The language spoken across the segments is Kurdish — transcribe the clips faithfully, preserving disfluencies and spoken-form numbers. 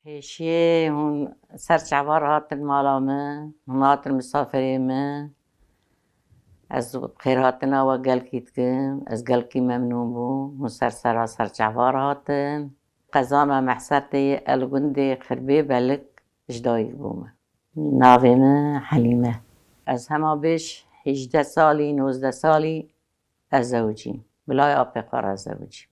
Pêşiyê hûn ser çavar hatin mala min, hûn hatin misafirê min. Ez xêrhatina we gelkî dikim. Ez gelkî memnûn bûm. Hûn ser sera ser çavar hatin. Qeza me Mehsetê ye, li gundê Xirbê Belik ji dayik bûme. Navê min Helîme. Ez hema bêj hêjdeh salî, nozdeh salî ez zewicîm. Bi laya apê xwe re zewicîm.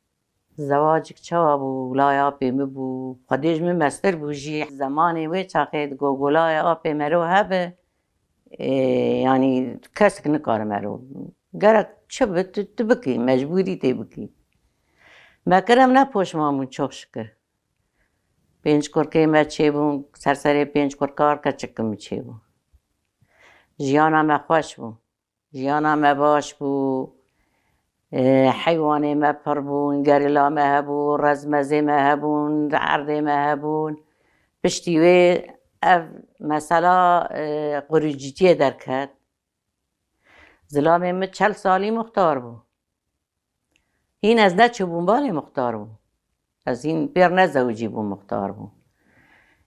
Zewacik çawa bû? Laya apê min bû. Xwedê ji min mestir bû jî. Zemanê wê çaxê digo, go laya apê mero hebe, ê, yanî kesik nikare mero. Gerek çi bi, tu, tu bikî, mecbûrî tê bikî. Me kir, em ne poşman bûn, çok şükür. Pênc kurkê me çêbûn, ser serê pênc kurka her keçik min çêbû. Jiyana me xweş bû. Jiyana me baş bû. Ê, heywanê me pir bûn, gerîla me hebû, rezmezê me hebûn, erdê me hebûn. Piştî wê ev mesela, ê, quricîtiyê derket. Zilamê min çel salî muxtar bû. Hîn ez neçûbûm balê muxtar bû. Ez hîn pêr nezewicî bûm, muxtar bû.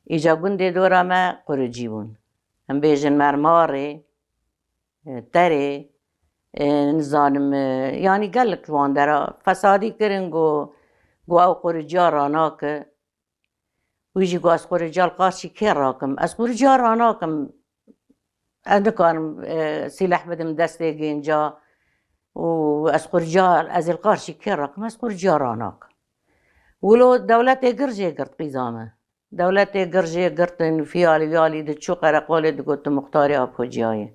Îca gundê dora me quricî bûn. Em bêjin mermarê, e, terê, e, nizanim, e, yanî gelek ji wan dera fesadî kirin, go, go ew quriciya ranake. Wî jî got, ez quriciya li qarşî kê rakim? Ez quriciya ranakim. Ez nikarim, e, sîleh bidim destê gênca û ez quriciya, ez ê li qarşî kê rakim? Ez quriciya ranakim. Wilo dewletê gir jê girt qîza me. Dewletê gir jê girtin, fiyalî viyalî diçû qereqolê digot, tu muxtarê Apociyayê.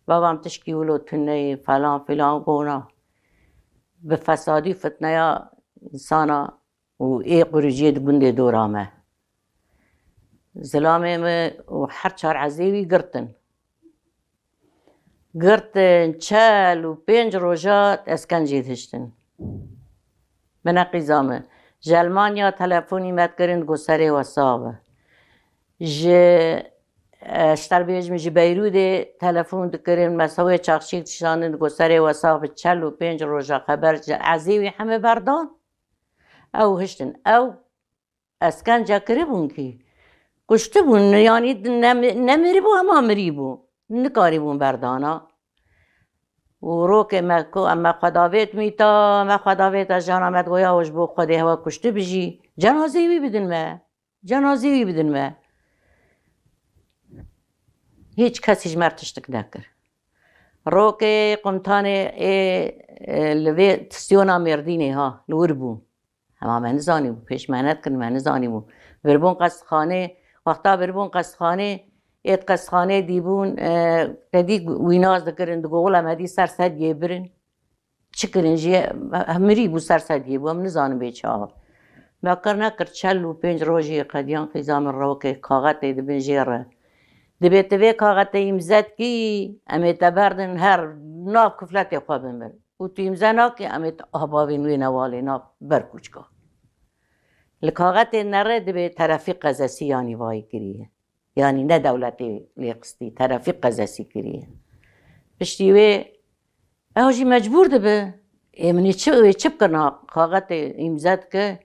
Babam tişkî wilo tuneyê, falan filan gona. Bi fesadî fitneya însana û ê quriciyê di gundê dora me. Zilamê min û her çar ezê wî girtin. Girtin, çel û pênc roja eskencê dihiştin. Bine qîza min. Ji Elmanya telefonî me dikirin, go serê we sax be. Ji, e, ji te bêjim, ji Beyrûdê telefon dikirin, me sewê çaxçîk dişandin, go serê we sax be, çel û pênc roja xeber ji ezê wî heme berdan. Ew hiştin. Ew eskence kiribûn kî. Kuştibûn, yanî ne, nemiribû, hema mirîbû. Nikarîbûn berdana. Û rokê me ku em me xwe davêt mîta, me xwe davêta jana me digoya, ji bo Xwedê hewa kuştibijî. Cenazê wî bidin me. Cenazê wî bidin me. Hiç kesî ji me re tiştik nekir. Rokê qumtanê ê, e, li vê tisyona Mêrdînê ha, li wir bû. Hema me nizanîbû, pêş me nedikin, me nizanîbû. Birbûn qestxanê, wexta birbûn qestxanê, êt qestxanê dîbûn, e, te dî wî nas dikirin, digo, wila me dî ser sediyê birin. Çi kirin jî, mirî bû, ser sediyê bû, em nizanin bê çawa. Me kir nekir, çel û pênc rojî qediyan qîza min rewkê kaxetê dibin jê re. Dibê tu vê kaxetê îmze dikî, em ê te berdin her nav kufletê xwe bimir. Û tu îmze nakî, em ê te avavên wê newalê nav ber kûçka. Li kaxetê nere dibê terefî qezesî yanî vayî kiriye. Yanî ne dewletê lê xistî, terefî qezesî kiriye. Piştî wê ew jî mecbûr dibe. Ê min ê çi, wê çi bikirina? Kaxetê îmze dike,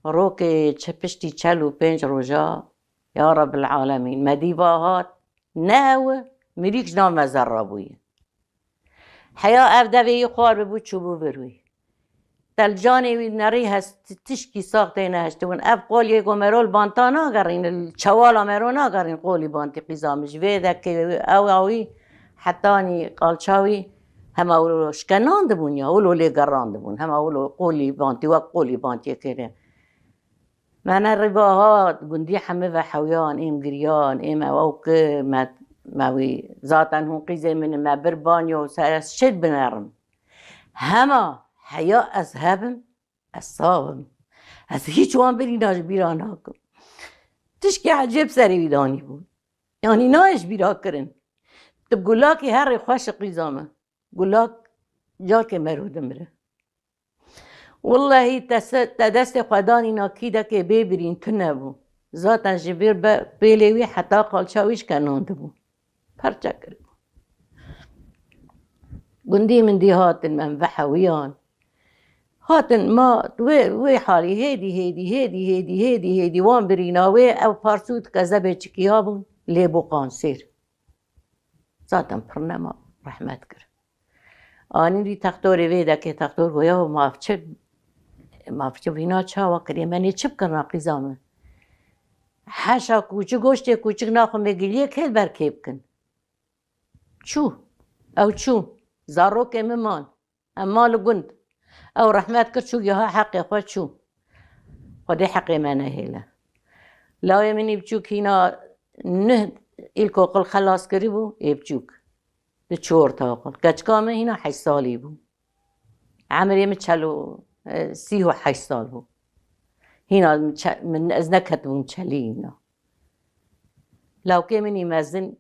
rokê çi piştî çel û pênc roja, ya Rebbil Alemîn, me dî va hat, ne ew e, mirîk ji nav me zerra bûye. Heya ev devê yî xwar bibû, çûbû vir wî. Te li canê wî nerî hest, tişkî sax tê nehiştibûn. Ev qoliyê ku mero li banta nagerîn, li çewala mero nagerîn qolî bantî qîza min. Ji vê dekê ew a wî hetanî qalça wî hema wilo şkenandibûn ya, wilo lêgerandibûn. Hema wilo qolî bantî, wek qolî bantiyê kêrê. Me ne rîva hat, gundî hemî ve hewiyan, êm giriyan, êm ew ew kir, me, me wî zaten hûn qîzê min in, me bir banyo, se ez çi binerim? Hema heya ez hebim, ez sax bim. Ez hîç wan birîna ji bîra nakim. Tişkê ecêb serê wî danîbû. Yanî nayê ji bîra kirin. Tu gulakî herê xweş e qîza min. Gulak carkê mero dimire. Wellehî te se-, te destê xwe danîna kîdekê bê birîn tune bû. Zaten ji vîr be-, pêlê wî heta qalça wî şkenandibû. Perçe kiribû. Gundî min dî hatin, em vehewiyan. Hatin ma wê, wê halî hêdî, hêdî, hêdî, hêdî, hêdî, hêdî wan birîna wê, ew parsût kezebê çikiya bûn, lê bû qansêr. Zaten pir nema, rehmet kir. Anî dî textorê vê dekê, textor goya, "Maf çi, maf çi vîna çawa kirê, me nê çi bikirna qîza min? Heşa kûçik, goştê kûçik naxwe, me giliyê kê li ber kê bikin?" Çû. Ew çû. Zarokê min man. Em ma li gund. Ew rehmet kir, çû giha heqê xwe çû. Xwedê heqê me nehêle. Lawê min î biçûk hîna neh îlkokul xelas kirîbû, ê biçûk. Di çi ortaokul. Keçika min hîna heşt salî bû. Emrê min çel û, e, sî û heşt sal bû. Hîna min çe-, min, ez neketibûm çelî hîna. Lawkê min î mezin,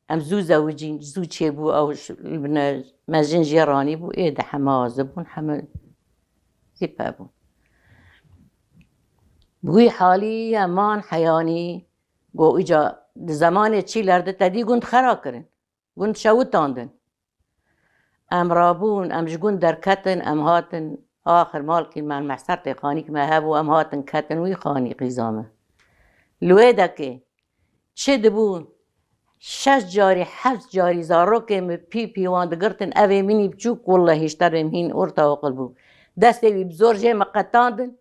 em zû zewicîn, zû çêbû, ew ş-, li bine mejin jê ranî bû, ê de heme azi bûn, heme zî pe bûn. Bi wî halî em man heyanî, go îca di zemanê çîler de te dî gund xera kirin. Gund şewitandin. Em rabûn, em ji gund derketin, em hatin, axir malkî me, mehsertê xanîk me hebû, em hatin ketin wî xanî qîza me. Li wê dekê çi dibû, şeş carî, heft carî zarokê min pî pî wan digirtin, evê min î biçûk, wellehî ji terê min hîn ortaokul bû. Destê wî bi zor jê me qetandin.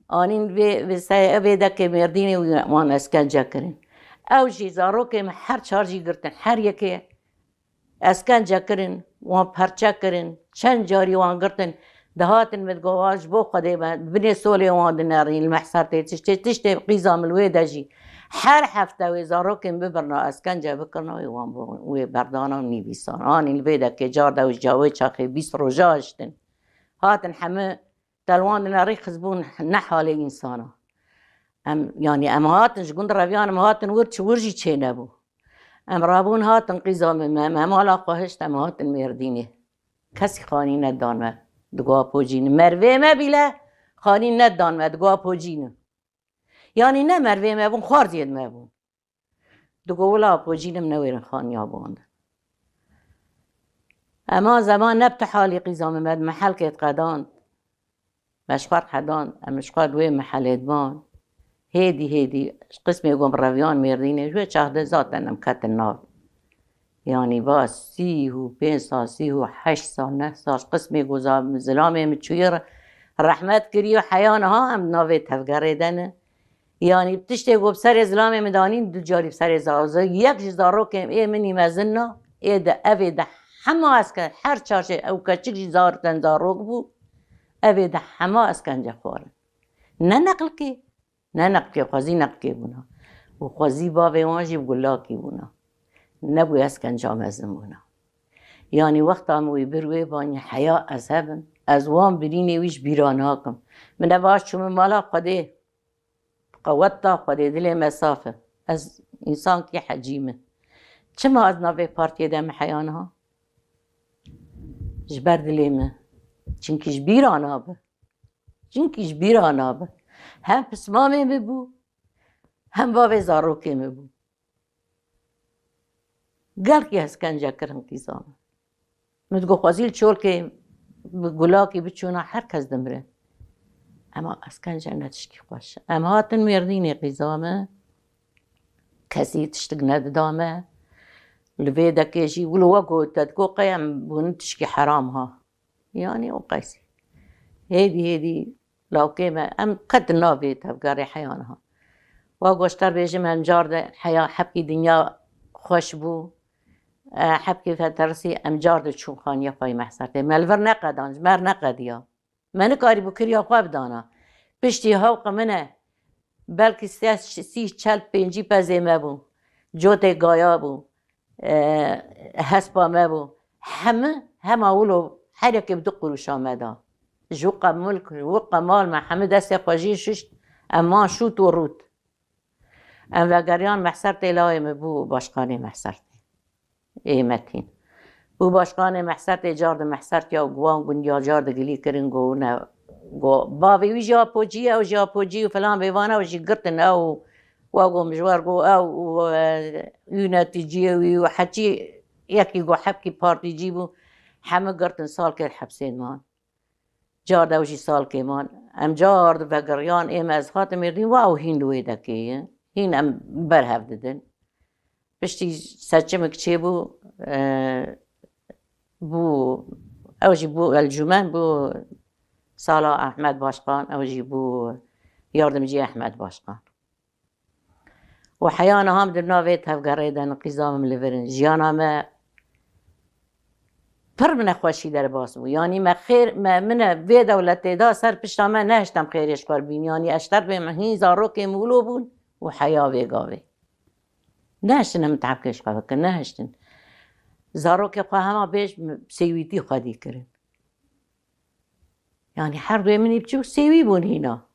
Anîn vê, vê se-, vê dekê Mêrdînê û wan eskence kirin. Ew jî zarokê min her çar jî girtin. Her yekê eskence kirin, wan perçe kirin. Çend carî wan girtin. Dihatin min digot, "Wa ji bo Xwedê me, binê solê wan dinerîn, li mehsertê tiştê, tiştê qîza min li wê de jî." Her hefte wê zarokên bibirna, eskence bikirna, wê wan bo, wê berdana û nivîsan. Anîn li vê dekê car de û ji wê çaxê bîst roja hiştin. Hatin hemû Telwan dinerî, xizbûn ne halê însana. Em, yanî em hatin ji gund reviyan, em hatin wir, çi wir jî çênebû. Em rabûn hatin qîza min, me, me mala xwe hişt, em hatin Mêrdînê. Kesî xanî nedan me, digo Apocî ne. Mervê me bîle xanî nedan me, digo Apocî ne. Yanî ne mervê me bûn, xwarziyê me bûn. Digo, "Wila Apocî ne, min newêrin xaniya bû wan de." Ema zeman ne bi tu halî qîza min, me di mehelkê diqedand. Me ji xwe diqedand, em ji xwe di wê mehelê diman. Hêdî hêdî qismê got, "Bi reviyan Mêrdînê." Ji wê çax de zaten em ketin nav. Yanî va sî û pênc sal, sî û heşt sal, neh sal, qismê got, za-, zilamê min çûyê re-, rehmet kiriye, heya niha em navê tevgerê de ne. Yanî tiştê ku bi serê zilamê min danîn, du carî bi serê za-, za-, yek ji zarokên ê min î mezin na, ê de, evê de hema esker, her çarşê ew keçik jî zar ten zarok bû, evê de hema eskence xwarin. Ne neqlikê, ne neqlikê, xwezî neqlikê bûna. Û xwezî bavê wan jî bi gulakî bûna. Nebû eskenca mezin bûna. Yanî wexta min wî bir wê banî heya ez hebim, ez wan birînê wî ji bîra nakim. Min ev aş çû min mala Xwedê. Qeweta Xwedê, dilê me saf e. Ez însankî hecî me. Çima ez navê partiyê de me heya niha? Ji ber dilê me. Çimkî ji bîra nabe. Çimkî ji bîra nabe. Hem pismamê min bû, hem bavê zarokê min bû. Gelkî eskence kirin qîza min. Min digot, xwezî li çolkê bi gulakî biçûna, her kes dimire. Ema eskence ne tişkî xweş. Em hatin Mêrdînê qîza me. Kesî tiştik nedida me. Li vê dekê jî wilo we got, te digot, qey em bûn tişkî heram ha. Yanî o qeysî. Hêdî hêdî lawkê me, em qet navê tevgerê heya niha. Wa goşter bêjim, em car de heya hebkî dinya xweş bû. E, hebkî fetersî em car de çûn xaniya xwe yê mehsertê. Me li vir neqedan, ji me re neqediya. Me nikarîbû kiriya xwe bidana. Piştî hewqi min e, belkî sê, sî, çel, pêncî pezê me bû. Cotê gaya bû. E, hespa me bû. Hemi, hema wilo her yekê bi du quruşa me da. Ji wiqa mulk, ji wiqa mal me hemi destê xwe jî şişt, em man şût û rût. Em vegeriyan Mehsertê, lawê min bû başkanê Mehsertê. Ê Metîn. Bû başkanê Mehsertê, car di Mehsertiya û guwan gundiya car di gilî kirin, go ne, go bavê wî jî Apocî ye, ew jî Apocî û filan bêvan, ew jî girtin ew, wa go mijwer go ew û, e, yûnetîciyê wî û heçî yekî go hebkî partîcî bû, hemi girtin salkêr hepsê man. Car de ew jî salkê man. Em car vegeriyan, ê me ez hatim Mêrdîn, wa ew hîn li wê dekê ye. Hîn em berhev didin. Piştî seçimik çêbû, e, bû, ew jî bû elcûmen, bû sala Ehmed Başkan, ew jî bû yardimcî Ehmed Başkan. Û heya niha em di navê tevgerê de, qîza min li vir in. Jiyana me pir bi nexweşî derbas bû. Yanî me xêr, me, min e vê dewletê da ser pişta me nehiştem xêrê ji xwe bîn. Yanî eşter bê min hîn zarokê min wilo bûn û heya vê gavê. Nehiştin em tehbkê ji xwe bikin, nehiştin. Zarokê xwe hema bêj sêwîtî xwedî kirin. Yanî her duê minî biçûk sêwî bûn hîna.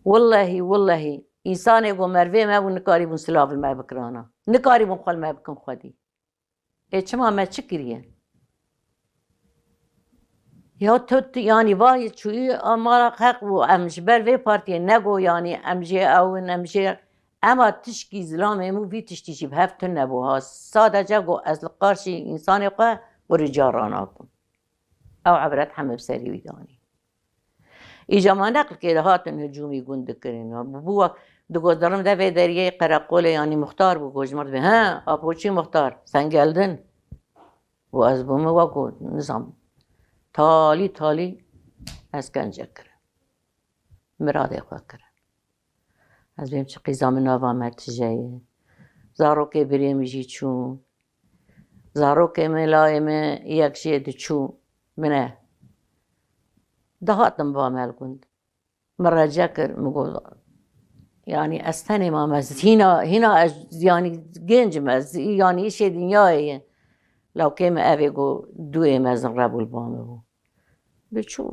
Willehî, willehî, însanê ku mervê me bûn, nikarîbûn silav li me bikirana. Nikarîbûn xwe li me bikin xwedî. Ê çima me çi kiriye? Ya tu, tu, yanî vayê çûyî a mala xeq û em ji ber vê partiyê nego, yanî em jê ew in, em jê, ema tişkî zilamê min vî tiştî jî bi hev tune bû ha. Sadece got ez li qarşî însanê xwe û rica ranakim. Ew ebret heme bi serî wî danî. Îca ma neqlikê de hatin hicûmî gund dikirin. Bû wek digot dirim devê deriyê qereqolê, yanî muxtar bû, got ji mir dibê, he, apoçî muxtar, sen geldin. Û ez bûme wek got, nizam, talî talî eskence kirin. Miradê xwe kirin. Ez bêm çi qîza min nava me tije ye. Zarokê birê min jî çûn. Zarokê min, layê min yek jê diçû. Min e. Dihatin ba me li gund. Min rece kir, min got, yanî ez tenê mam, ez hîna, hîna ez, yanî genc im ez, yanî îşê dinyayê ye. Lawkê min evê got, duyê mezin rebû li ba min bû. Diçû,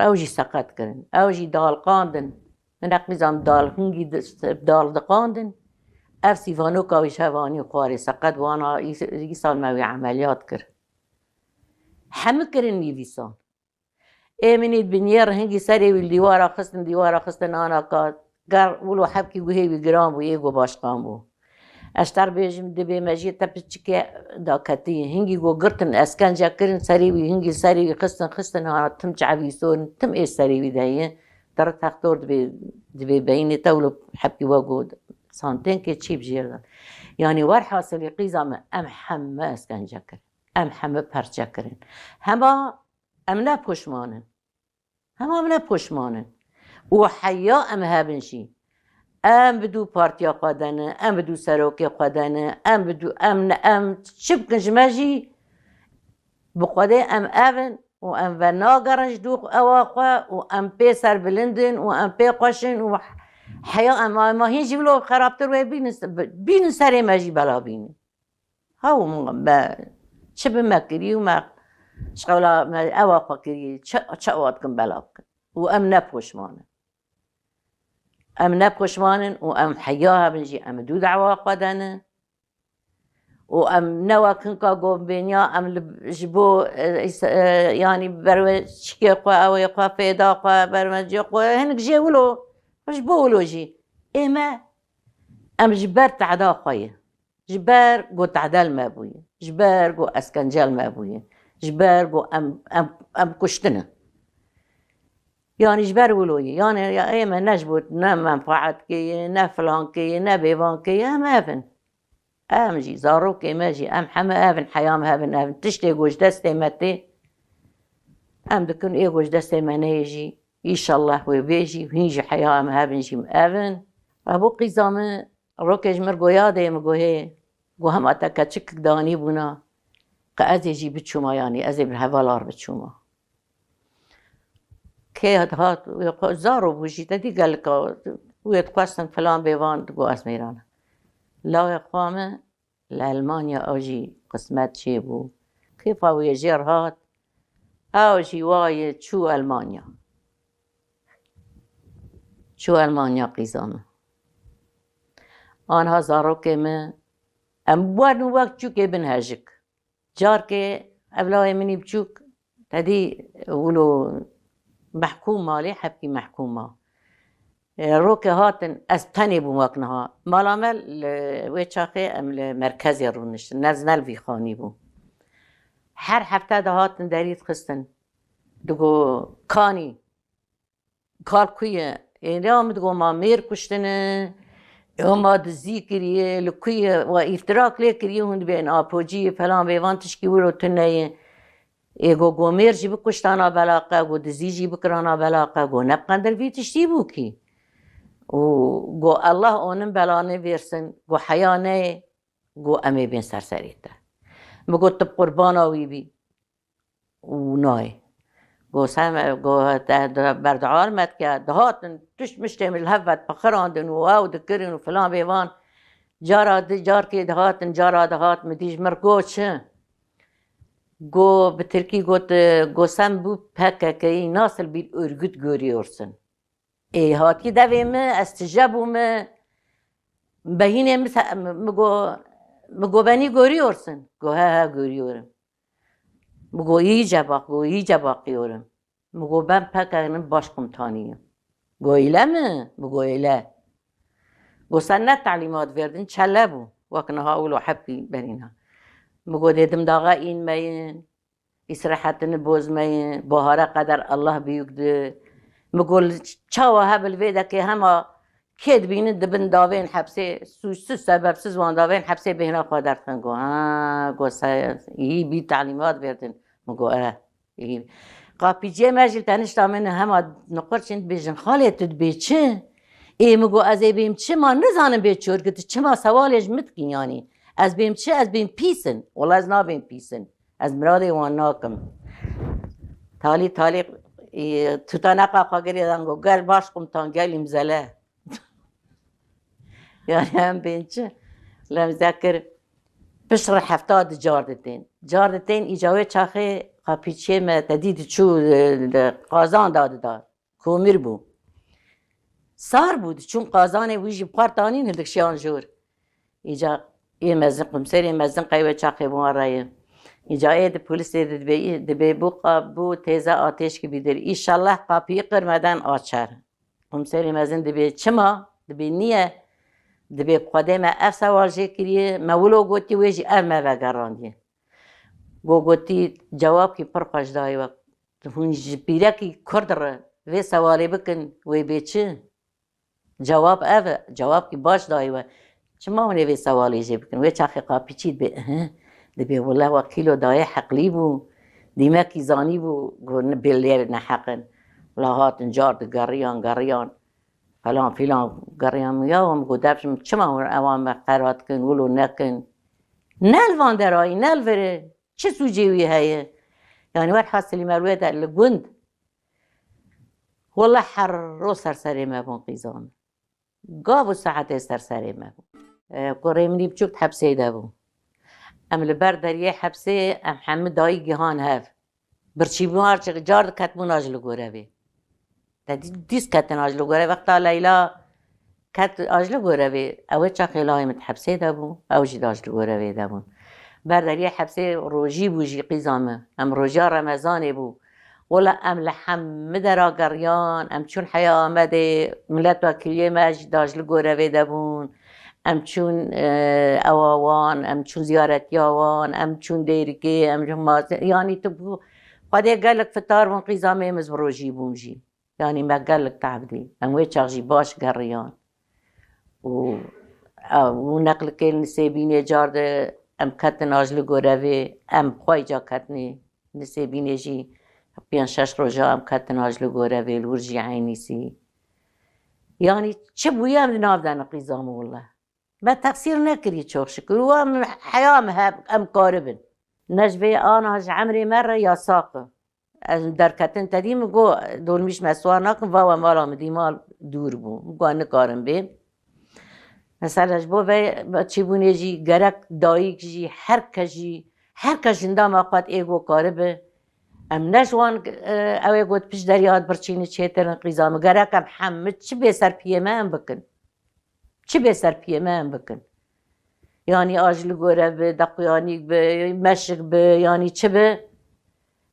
ew jî seqet kirin. Ew jî daliqandin. Min neqîzan dal hingî di-, dal diqandin. Ev sîvanoka wî ji hev anî xwarê seqet wana î-, îsal me wî emeliyat kir. Hemû kirin nîvîsan. Ê min î binyê re hingî serê wî li dîwara xistin, dîwara xistin ana ka ger wilo hebkî guhê wî giran bû, yê go başqan bû. Ez ter bêjim, dibê me jî te piçikê daketî. Hingî go girtin, eskence kirin serê wî, hingî serê wî xistin, xistin, ha tim çevî sorin, tim ê serê wî de ye. Dere textor dibê, dibê beynê te wilo hebkî we got, santênkê çî bi jêr de. Yanî werhasilî qîza me, em heme eskence kirin. Em heme perçe kirin. Hema em ne poşman in. Hema em ne poşman in. Û heya em hebin jî. Em bi dû partiya xwe de ne, em bi dû serokê xwe de ne, em bi dû, em ne, em çi bikin ji me jî, bi Xwedê em ev in û em venagerin ji dû ewa xwe û em pê serbilind in û em pê xweş in û heya em, em hîn jî wilo xerabtir wê bînin, bînin serê me jî bela bînin. Hew me çi bi me kirî û me ji qewla me ewa xwe kirî, çi, çi ewa dikin bela bikin. Û em ne poşman in. Em ne poşman in û em heya hebin jî em dû dawa xwe de ne. Û em ne wek hinka got bêniya em li, ji bo, e, îs-, e, yanî berwe çikê xwe, ewê xwe, fêda xwe, bermecê xwe, hinek jê wilo, ji bo wilo jî. Ê me, em ji ber tehda xwe ye. Ji ber ku tehdel me bûye, ji ber ku eskencel me bûye, ji ber ku em, em, em kuştine. Yanî ji ber wilo ye. Yanî ya ê me ne ji bo ne menfaetkê ye, ne filankê ye, ne bêvankê ye, em ev in. Em jî, zarokê me jî, em heme ev in, heya me hebin ev in. Tiştê ku ji destê me tê, em dikin, ê ku ji destê me neyê jî, îşallah wê bê jî, hîn jî heya em hebin jî, em ev in. Ebo qîza min, Rokê ji mir goya dê min gohê, go hema te keçikik danî bûna, qe ez ê jî biçûma, yanî ez ê bi hevalar biçûma. Kê hat, hat, wê xwe zaro bû jî, te dî gelika, wê dixwestin filan bêvan, digo ez mêran. Lawê xwe min li Elmanya ew jî qismet çêbû. Kêfa wê jêr hat, ew jî wayê çû Elmanya. Çû Elmanya qîza min. Anha zarokê min, em werin wek çûkê bin hejik. Carkê evlayê min î biçûk, te dî wilo mehkûm ma lê, hepkî mehkûm ma. E, rokê hatin, ez tenê bûm wek niha. Mala me li wê çaxê em li merkezê rûniştin, nez ne li vî xanî bû. Her hefte dihatin derî dixistin. Digo, kanî. Kal ku ye? Ê, ya min digo, ma mêr kuştine, ê, ma dizî kiriye, li ku ye? Wa îftirak lê kiriye, hûn dibên apocî, falan bêvan tişkî wilo tune ye. Ê, go, go mêr jî bikuştana belaqe, go dizî jî bikirana belaqe, go ne bi qendir vî tiştî bû kî. Û go, Allah onun belanı versin, go heya neyê, go em ê bên ser serê te. Min got, tu bi qurbana wî bî. Û nayê. Go, sen, go, te, te, berdewam me dike, dihatin, tişt miştê min li hev vedpixirandin û ew dikirin û filan bêvan. Cara di, carkê dihatin, cara dihat, min dî ji min re go çi? Go, bi tirkî got, go, sen bu P K K'yı nasıl bir örgüt görüyorsun? Ê, hatî devê min, ez tije bûme, behînê min se-, min go, min go, beni görüyorsun? Go, he, he, görüyorum. Min go, iyice bak, go, iyice bakıyorum. Min go, ben P K K'nın başkomutanıyım. Go, öyle mi? Min go, öyle. Go, sen ne talimat verdin? Çelle bû. Wek niha wilo hepî berîna. Min go, dedim dağa inmeyin. Îsrehetini bozmeyin, bahara qeder Allah büyüktü. Min got, çawa hebil vê dekê hema kê dibînin dibin davên hepsê, sûçsuz, sebepsiz wan davên hepsê bêhna xwe derdixin. Got, ha, got, se-, iyi bir talimat verdin. Min got, eh, iyi. Qapîciyê me jî tenişta min hema niqur çin dibêjin, xalê tu dibê çi? Ê, min got, ez ê bêm çi? Ma nizanim bê çi örgütî, çima sewalê ji min dikin yanî? Ez bêm çi? Ez bêm pîsin. Wela ez nabêm pîsin. Ez miradê wan nakim. Talî talî, e, tuta neqa xwe girê dan go, gel başkomutan, gel imzele. Yani em bên çi? Lem zekir, piştre hefta di car ditên. Car ditên, îca wê çaxê qapîçiyê me te dî diçû, e, de qazan da dida. Komir bû. Sar bû, diçûn qazanê wî jî bi xwe re tanîn, hildik şiyan jor. Îca ê mezin, qumserê mezin qey wê çaxê bi wan re ye. Îca ê di polîsê de dibê, dibê bu qa-, bu têze ateş gibidir. İnşallah kapıyı kırmadan açar. Qumserê mezin dibê çima? Dibê niye? Dibê Xwedê me ev sewal jê kiriye, me wilo gotiye, wê jî ev me vegerandiye. Go gotî, cewabkî pir xweş dayî we. Hûn ji pîrekî kurd re vê sewalê bikin, wê bê çi? Cewab ev e, cewabkî baş dayî we. Çima hûn ê vê sewalê jê bikin? Wê çaxê qapîçî dibê, ehe, dibê wele we kîlo dayê heqlî bû, dîmekî zanî bû, ku ne-, bê lê neheq in. Wela hatin car digeriyan, geriyan. Falan filan geriyan min ya, min got, dev ji min çima hûn ewan me qera dikin, wilo nekin? Ne li van derayî, ne li virê. Çi sûcê wî heye? Yani werhasilî me wê de li gund. Wele her ro ser serê me bûn qîzan. Gav û saetê ser serê me bûn. E, kurê min î biçûk di hepsê de bû. Em li ber deriyê hepsê, em hemî dayî gihan hev. Birçîbûn her çi car diketbûn aj li gorevê. Te dî-, dîs ketin aj li gorevê. Wexta Leyla ket aj li gorevê, ew ê çaxê layê min di hepsê de bû, ew jî di aj li gorevê de bûn. Ber deriyê hepsê rojî bû jî qîza min. Em rojiya Remezanê bû. Wela em li hemî dera geriyan, em çûn heya Amedê, miletwekîliyê me jî di aj li gorevê de bûn. Em çûn, e, ewa wan, em çûn ziyaretiya wan, em çûn Dêrikê, em çûn Mazê-, yanî tu bû, Xwedê gelek fitar bûn, qîza mê min bi rojî bûn jî. Yanî me gelek tev dî. Em wê çax jî baş geriyan. Û, ew, û neqlikê li Nisêbînê car de em ketin aj li gorevê, em xwe îca ketinê. Nisêbînê jî pênc şeş roja em ketin aj li gorevê, li wir jî eynîsî. Yanî çi bûye em di nav de ne qîza min wile. Me teqsîr nekirî çok şükür. Û em heya em heb-, em karibin. Ne ji vê ana ji emrê me re yasak e. Ez derketin te dî min got, dolmîş me siwar nakin, va we mala min dî mal dûr bû. Min got, nikarim bêm. Mesela ji bo vê çîbûnê jî gerek dayik jî, her kes jî, her kes ji endama xwe ê got karibe. Em ne ji wan, e, ew ê got pişt derya birçînî çêtir in qîza min. Gerek em hemî çi bê ser piyê me em bikin. Çi bê ser piyê me em bikin. Yanî aj li gore bi, dequyanîk bi, meşik bi, yanî çi bi,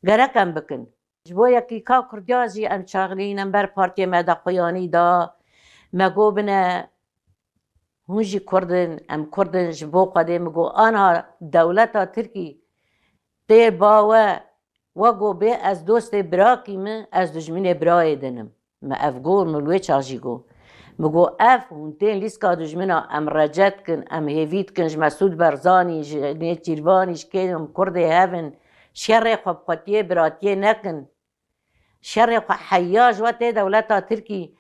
gerek em bikin. Ji bo yekîka Kurdiya jî em çaxlîn, em ber partiyê me dequyanî da, me got bine, hûn jî Kurd in, em Kurd in, ji bo Xwedê min got, ana dewleta Tirkî tê ba we, We got bê ez dostê birakî me, ez dijminê birayê din im. Me ev got, min li wê çax jî got. Min got, ev hûn tên lîska dijmina, em rece dikin, em hêvî dikin ji Mesûd Barzanî, ji Nêçîrvanî, ji kê em kurdê hev in, şerê xwe bi xwetiyê biratiyê nekin. Şerê xwe heya ji we tê dewleta Tirkî,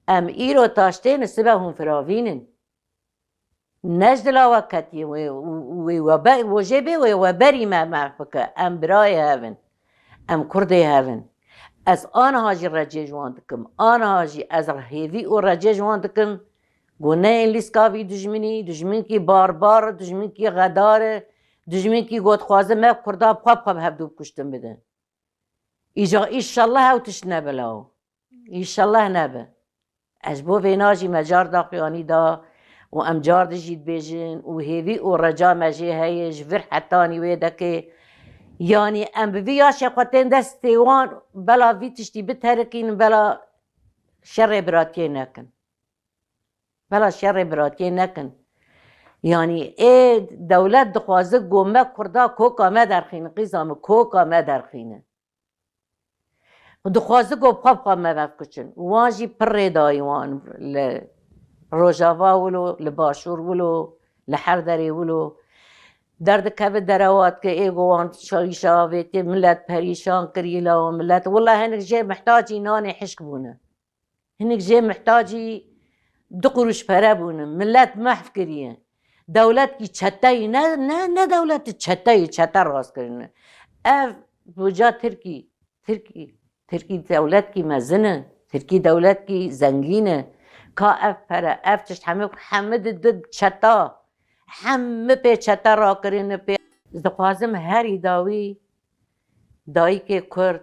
em îro taştê ne sibe hûn firavînin. Ne ji dila we ketiye wê, wê we be-, wê jê bê wê we berî me mef bike. Em birayê hev in. Em kurdê hev in. Ez aniha jî recê ji wan dikim. Aniha jî ez hêvî û recê ji wan dikim. Go neyên lîska vî dijminî, dijminkî barbar, dijminkî xedar e, dijminkî go dixwaze me kurda bi xwe bi xwe bi hevdû bikuştin bidin. Îca îşallah ew tişt nebe law. Îşallah nebe. Ez ji bo vêna jî me car daxuyanî da û em car di jî dibêjin û hêvî û reca me jê heye ji vir hetanî wê dekê. Yanî em bi vî yaşê xwe tên destê wan, bela vî tiştî biterikînin, bela şerê biratiyê nekin. Bela şerê biratiyê nekin. Yanî ê dewlet dixwaze go me kurda koka me derxînin, qîza min koka me derxînin. Û dixwaze go bi xwe bi xwe me vevkiçin. Û wan jî pir rê dayî wan li Rojava wilo, li Başûr wilo, li her derê wilo. Derdikeve derewa dike, ê go wan şa-, îşa avêtê, milet perîşan kirî, la wan milet. Wila hinek jê mihtacî nanê hişk bûne. Hinek jê mihtacî du quruş pere bûne. Milet mehv kiriye. Dewletkî çeteyî ne, ne, ne dewleti çeteyî, çete rast kirine. Ev buca Tirkî, Tirkî, Tirkî dewletkî mezin e, Tirkî dewletkî zengîn e. Ka ev pere, ev tişt hemû, hemû di, di çeta, hemû pê çete rakirine pê. Ez dixwazim herî dawî dayikê Kurd,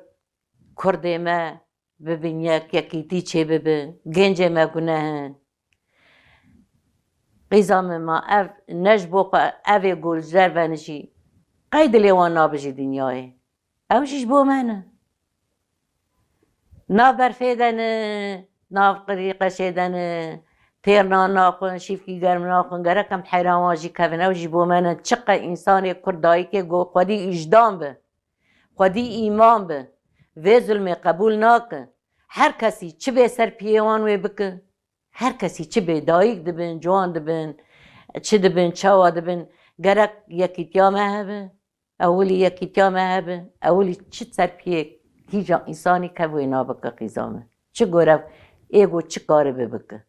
Kurdê me bibin yek, yekîtî çêbibe, gencê me guneh in. Qîza min ma ev ne ji bo xwe, ev ê gol ji derve ne jî. Qey dilê wan nabijî dinyayê. Ew jî ji bo me ne. Nav berfê de ne, nav qirîqeşê de ne, têr nan naxwin, şîvkî germ naxwin, gerek em heyran wan jî kevin, ew jî bo me ne. Çiqe însanê Kurd dayikê go xwedî îjdan be, xwedî îman be, vê zulmê qebûl nake. Her kesî çi bê ser piyê wan wê bike. Her kesî çi bê, dayik dibin, ciwan dibin, çi dibin, çawa dibin, gerek yekîtiya me hebe. Ewilî yekîtiya me hebe. Ewilî çi ser piyê kîja însanî kev wê nabike qîza me. Çi gore ê go çi karibe bike.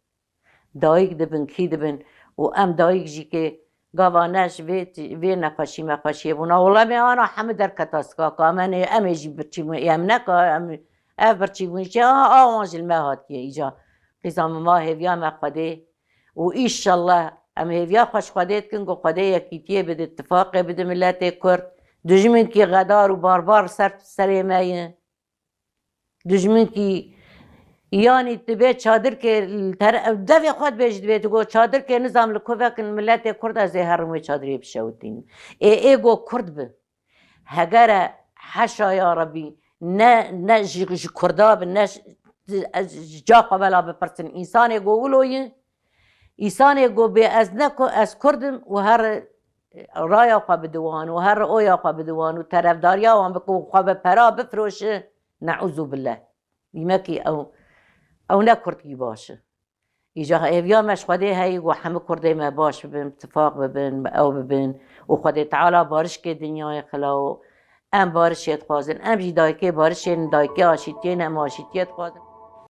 Dayik dibin, kî dibin û em dayik jî kê gava ne ji vê, vê nexweşî mexweşiyê bûna. Wela me ana hemû derketa sikaka me nê, em ê jî birçî bûn, ê em neka, em, ev birçî bûn jî, a, a wan ji li me hatiye îca. Qîza min ma hêviya me Xwedê û îşallah em hêviya xwe ji Xwedê dikin ku Xwedê yekîtiyê bide, tifaqê bide miletê Kurd. Dijminkî xedar û barbar ser serê me ye. Dijminkî, yanî tu bê çadirkê li ter-, devê xwe dibêjî dibê, tu got çadirkê nizam li ku vekin miletê Kurd ez ê herim wê çadirê bişewitînim. Ê, ê go Kurd bi. Hegere heşa ya Rebî, ne, ne ji, ji Kurda bi, ne ji, ez ji ca xwe bela bipirsin. Însanê go wilo ye, Îsanê go bê ez ne ku ez Kurd im û her raya xwe bide wan û her oya xwe bide wan û terefdariya wan bike û xwe bi pera bifroşe, neûzûbillah. Dîmekî ew, ew ne Kurdkî baş e. Îja hêviya me ji Xwedê heye ku hemû Kurdê me baş bibin, tifaq bibin, ew bibin û Xwedê Teala barişkê dinyayê xilawo. Em barişê dixwazin, em jî dayikê barişê ne, dayikê aşîtiyê ne, em aşîtiyê dixwazin.